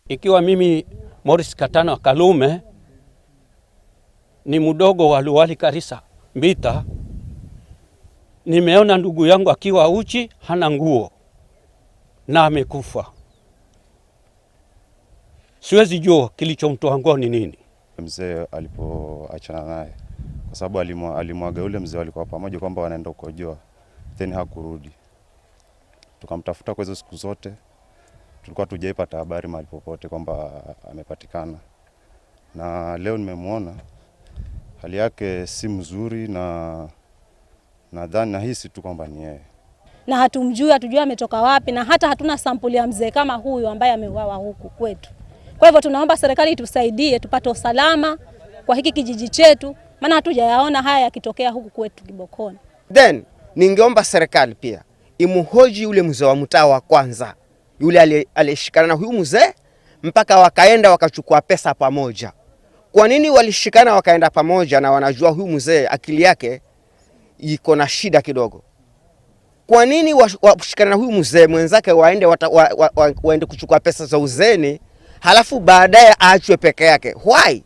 Ikiwa mimi Morris Katana Kalume ni mdogo wa Luwali Karisa Mbita, nimeona ndugu yangu akiwa uchi, hana nguo na amekufa. Siwezi jua kilichomtoa nguo ni nini. Mzee alipoachana naye, kwa sababu alimwaga yule mzee, walikuwa pamoja kwamba wanaenda kukojoa, then hakurudi. Tukamtafuta kwa hizo siku zote, tulikuwa tujaipata habari mahali popote kwamba amepatikana, na leo nimemwona, hali yake si mzuri, na nadhani nahisi tu kwamba ni yeye. Na hatumjui, hatujui ametoka wapi, na hata hatuna sampuli ya mzee kama huyu ambaye ameuawa huku kwetu. Kwa hivyo tunaomba serikali itusaidie tupate usalama kwa hiki kijiji chetu, maana hatujayaona haya yakitokea huku kwetu Kibokoni. Then ningeomba serikali pia imuhoji yule mzee wa mtaa wa kwanza, yule aliyeshikana na huyu mzee mpaka wakaenda wakachukua pesa pamoja. Kwa nini walishikana wakaenda pamoja na wanajua huyu mzee akili yake iko na shida kidogo? Kwa nini washikana na huyu mzee mwenzake waende, waende kuchukua pesa za uzeni halafu baadaye aachwe peke yake? Why?